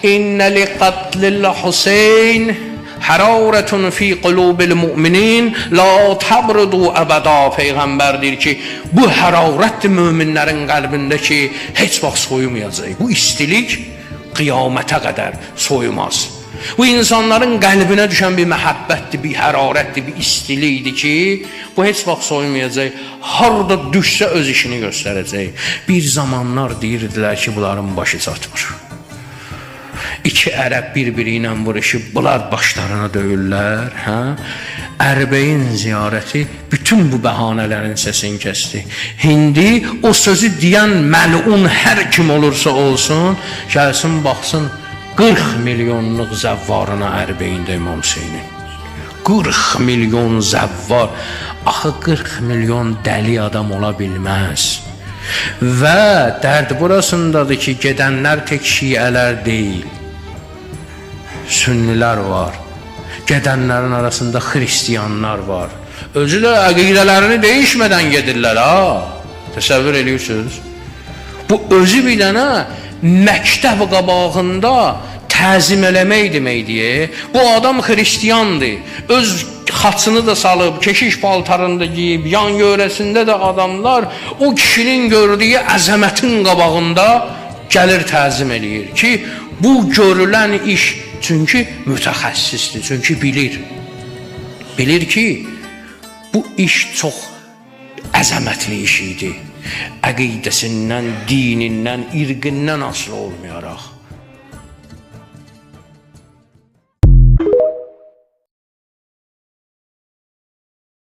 İnne li qatlil Hüseyn hararetun fi qulubil müminin la tabrudu əbəda. Peyğəmbər deyir ki, bu hərarətdir möminlərin qəlbində ki, heç vaxt soyumayacaq. Bu istilik qiyamətə qədər soyumaz. Bu insanların qəlbinə düşən bir məhəbbətdir, bir hərarətdir, bir istilikdir ki, bu heç vaxt soyumayacaq. Harda düşsə öz işini göstərəcək. Bir zamanlar deyirdilər ki, bunların başı çatmır. İki ərəb bir-biri ilə vuruşub, bunlar başlarına döyürlər, hə? Ərbəyin ziyarəti bütün bu bəhanələrin səsini kəsdi. İndi o sözü deyən məlun hər kim olursa olsun, gəlsin baxsın 40 milyonluq zəvvarına Ərbeyində İmam Hüseynin. 40 milyon zəvvar. Axı 40 milyon dəli adam ola bilməz. Və dərd burasındadır ki, gedənlər tək şiələr deyil. Sünnilər var. Gedənlərin arasında xristianlar var. Özü də əqidələrini değişmədən gedirlər ha. Təsəvvür edirsiniz? Bu özü bir dənə məktəb qabağında təzim eləmək deməkdir. Bu adam xristiandır. Öz xaçını da salıb, keşiş paltarını da geyib, yan yörəsində də adamlar o kişinin gördüyü əzəmətin qabağında gəlir təzim eləyir ki, bu görülən iş çünki mütəxəssisdir, çünki bilir. Bilir ki, bu iş çox əzəmətli iş idi. Əqidəsindən, dinindən, irqindən asılı olmayaraq.